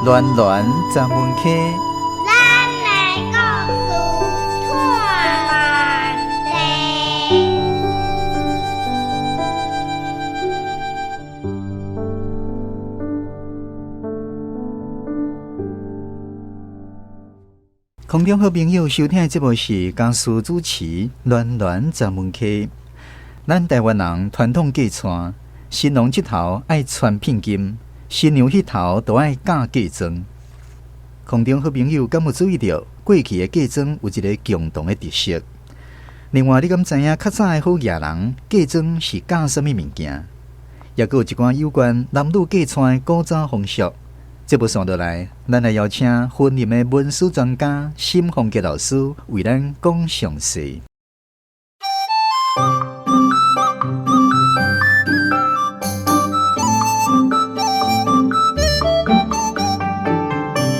暖暖十门溪。咱的故事托万地。空中好朋友收聽的節目是江蘇主持暖暖十門溪。咱台灣人傳統嫁娶，新郎這頭愛穿聘金，新娘彼頭都愛嫁嫁妝。空中好朋友敢有注意著，過去的嫁妝有一个共同的特色？另外，你敢知影較早的好額人嫁妝是嫁啥物物件？抑閣有一寡有關男女嫁娶的古早風俗。節目紲落來，咱來邀請婚姻的文史專家沈鳳傑老師為咱講詳細。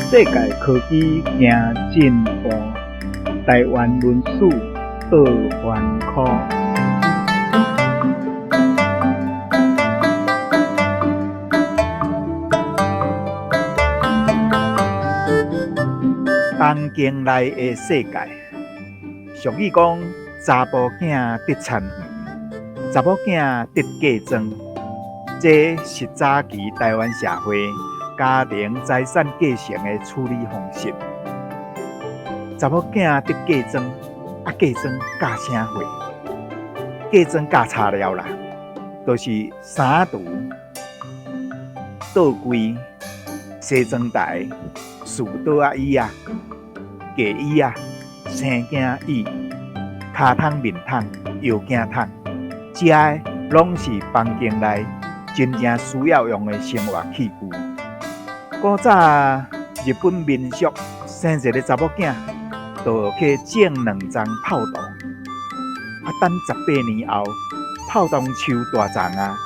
世界科技行進步，台灣文史倒翻科。房間內的世界，俗語講查埔囝得田園，查某囝得嫁妝，這是早期台灣社會家庭財產繼承的處理方式。查某囝得嫁妝，啊嫁妝嫁啥貨？嫁妝嫁材料啦，就是衫櫥、桌櫃、梳妝台、梳桌仔椅仔、嫁椅仔、生囝椅、跤桶面桶、藥鏡桶，這个攏是房間內真正需要用的生活器具。古早日本民俗生一个查某囝，就去種兩叢泡桐，啊等18年後，泡桐樹大叢啊，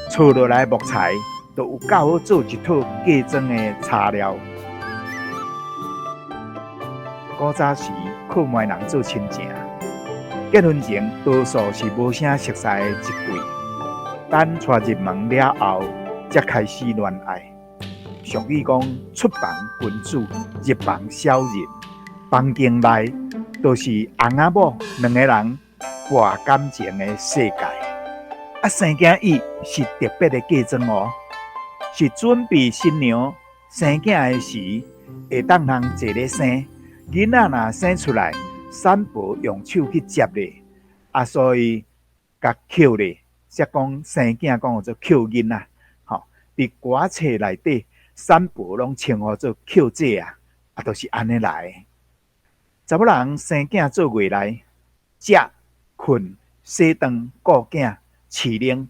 採落來木材，就有夠好做一套嫁妝的材料。古早時靠媒人做親情，結婚前多數是無啥熟似的一對，等娶入門了後，才開始戀愛。俗語講出房君子，入房小人。房間內就是翁仔某兩個人搏感情的世界。啊，生囝椅是特別的嫁妝哦，是準備新娘生囝的時會當通坐咧生。囡仔若生出來，產婆用手去接咧，啊，所以共抾咧，才講生囝講叫做抾囡仔。吼，佇歌冊內底，產婆攏稱呼做抾姐啊，啊，就是按呢來的。查某人生囝做月內，食、睏、洗頓、顧囝、飼奶，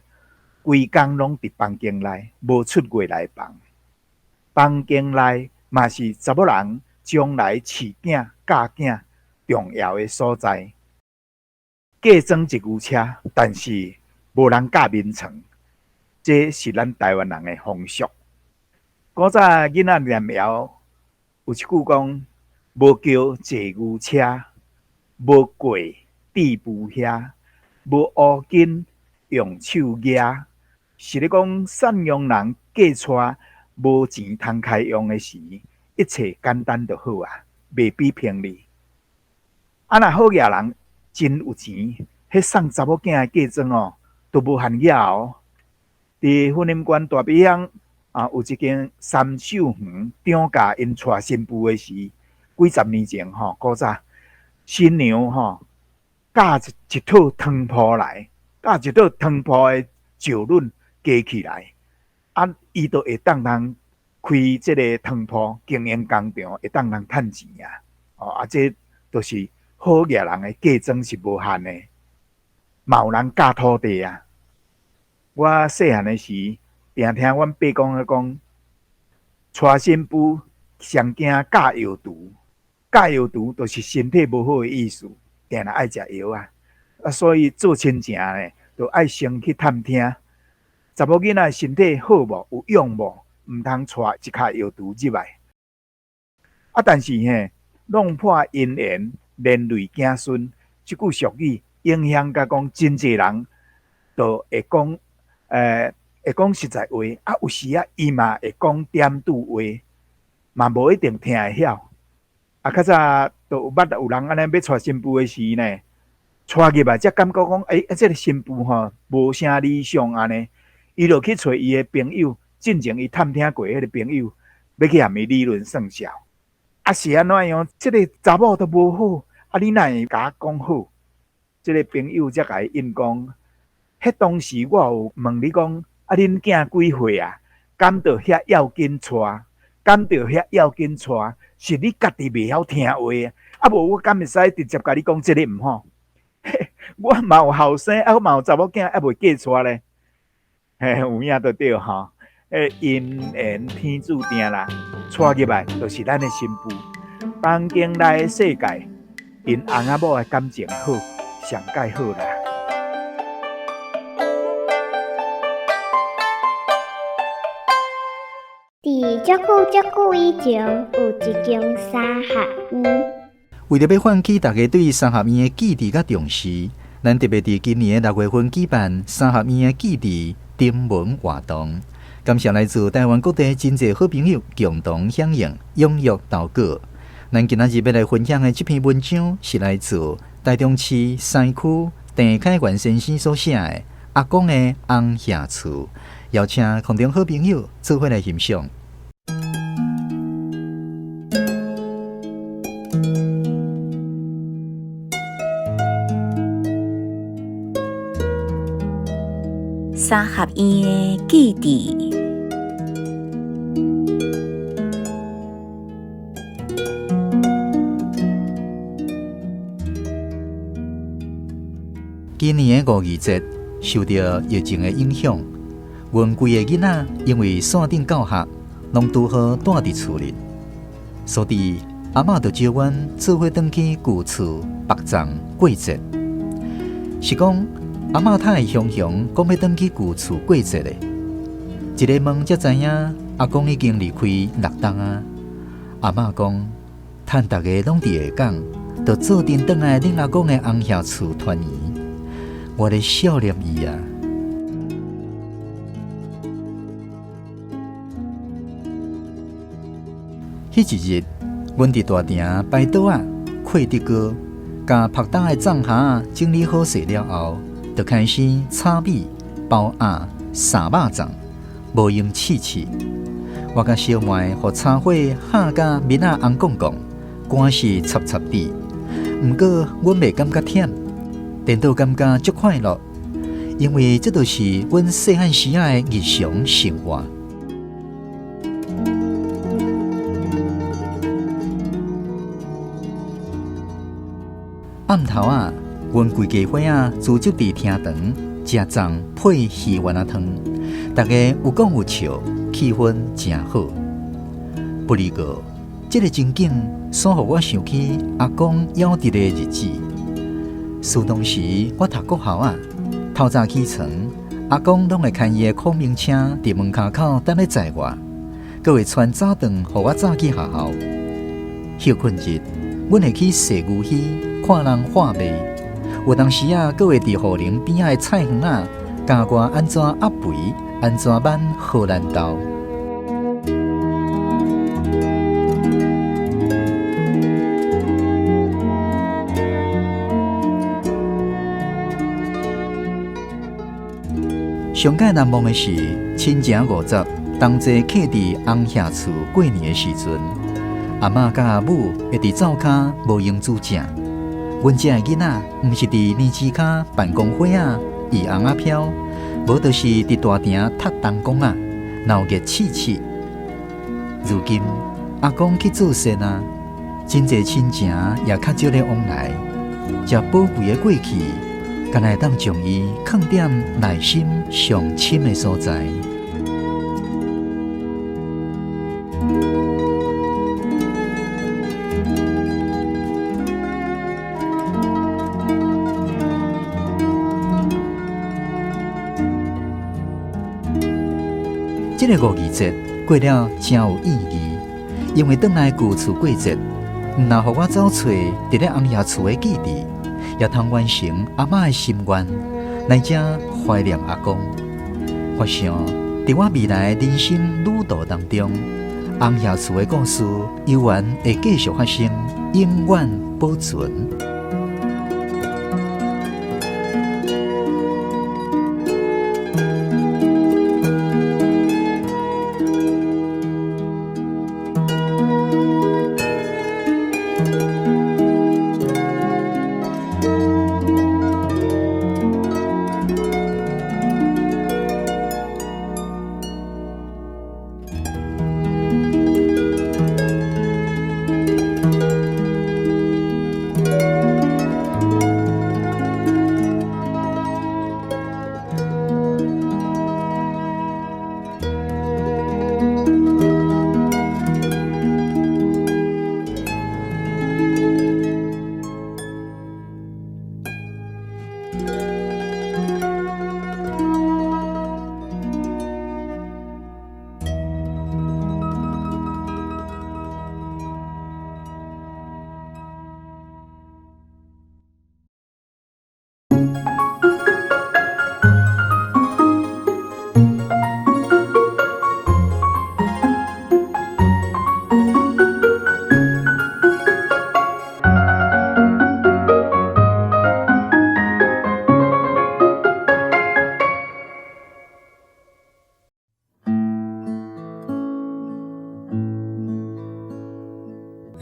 規工攏佇房間內，無出月內房。房間內嘛是查某人將來飼囝、教囝重要的所在。嫁妝一牛車，但是無人教眠床，這是咱台灣人的風俗。古早囡仔念謠有一句講：無轎坐牛車，無粿戴布靴，無烏巾用手攑。是咧講贍養人嫁娶無錢通開用的時，一切簡單就好啊，袂比貧哩。啊，若好額人真有錢，彼送查某囝的嫁妝哦，都無限額哦。佇雲林縣大埤鄉啊，有一間三秀園張家𪜶娶新婦的時，幾十年前吼，古早新娘吼嫁一套床鋪來，嫁一套床鋪的石輪加起來，啊，伊就會當通開這个床鋪經營工廠，會當通趁錢啊！哦，啊，這就是好額人的嫁妝是無限的，嘛有人嫁土地啊。我細漢的時，定聽阮伯公仔講，娶新婦上驚教藥櫥，教藥櫥就是身體無好的意思，定定愛食藥啊。啊，所以做親情的，就愛先去探聽，查某囡仔身體好無，有用無，毋通帶一跤藥櫥入來。啊，但是嘿，弄破姻緣，連累子孫，這句俗語影響甲講真濟人，就會講，會講實在話，啊，有時仔伊嘛會講點拄話。嘛無一定聽會曉。啊，較早都有捌有人按呢欲娶新婦的時呢，娶入來才感覺講，欸，這个新婦吼無啥理想按呢，伊就去揣伊的朋友，進前伊探聽過彼个朋友，欲去共伊理論算數。啊，是按怎樣？這个查某都無好，啊，你哪會共我講好？這个朋友才共伊應講，彼當時我有問你講，啊，恁囝幾歲啊？敢著遐要緊娶？敢著遐要緊娶？是你家己袂曉聽話啊！啊，無我敢會使直接共你講這个毋好？我嘛有後生，啊，我嘛有查某囝，猶未嫁娶咧。嘿，有影就對吼。姻緣天注定啦，娶入來就是咱的新婦。房間內的世界，𪜶翁仔某的感情好，上蓋好啦。佇足久足久以前，有一間三合院。為著欲喚起大家對三合院的記憶佮重視，咱特別佇今年的六月份舉辦三合院的記憶徵文活動。感謝來自台灣各地真濟好朋友共同響應，踴躍投稿。咱今仔日欲來分享的這篇文章是來自台中市西區鄭凱元先生所寫的《阿公的翁兄厝》，邀請空中好朋友做伙來欣賞。三合院的記憶。今年的五二節受著疫情的影響，阮規个囡仔因為線頂教學，攏拄好蹛佇厝裡，所以阿嬤就招阮做伙轉去舊厝別葬過節。是講阿嬤太會雄雄講欲轉去舊厝過節的，一个問才知影阿公已經離開六冬啊。阿嬤講，趁逐个攏佇下港，就做陣轉來恁阿公的翁兄厝團圓。我咧笑念伊啊！彼一日，阮佇大埕擺桌仔、開竹鍋，共曝冬的藏蝦整理好勢了後，就開始炒米、包鴨、煠肉粽，無閒試試。我佮小妹予柴火烤甲面仔紅絳絳，肝是插插滴。毋過，阮袂感覺忝。顛倒感覺足快樂，因為這就是阮細漢時仔的日常生活。暗頭仔，阮規家伙仔聚集佇廳堂食粽配魚丸仔湯，逐家有講有笑，氣氛誠好。不離過，這个情景，煞予我想起阿公夭折的日子。自當時我讀國校仔，透早起床，阿公攏會牽伊的孔明車佇門跤口等咧載我，閣會傳早頓予我早去學校。歇睏日，阮會去踅牛墟看人販賣，有當時仔閣會佇雨林邊仔的菜園仔教我按怎壓肥，按怎挽荷蘭豆。上蓋難忘的是親情五十同齊客佇翁兄厝過年的時陣，阿嬤佮阿母會佇灶跤無閒煮食，阮遮的囡仔毋是佇年枝跤扮公花仔、搖尪仔飄，無就是佇大埕踢銅管仔，鬧熱刺刺。如今阿公去做善啊，真濟親情也較少咧往來，這寶貴的過去，敢若會當將伊囥踮內心上深的所在。這个五二節過了誠有意義，因為轉來舊厝過節，毋但予我走揣佇咧翁爺厝的記憶，也通完成阿嬤的心願，來遮懷念阿公。我想，佇我未來的人生旅途當中，红叶厝的故事猶原會繼續發生，永遠保存。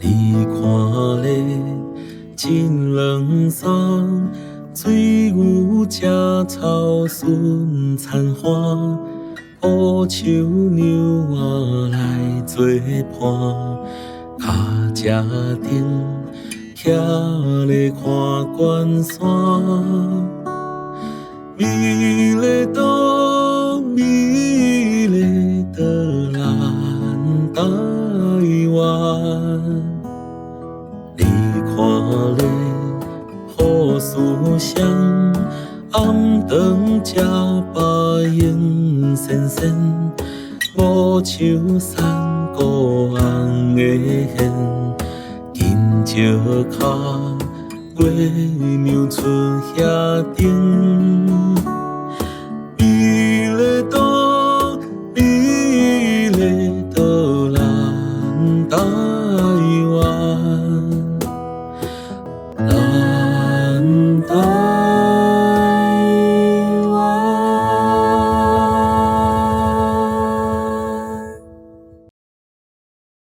你看咧，真冷爽，水牛食草顺田花，乌树娘仔来做伴，跤车顶徛咧看关山，美丽岛，美丽的咱台湾。你看咧，好思想，暗顿食饱闲仙仙，无树山谷红的现，金石跤，月娘出遐顶。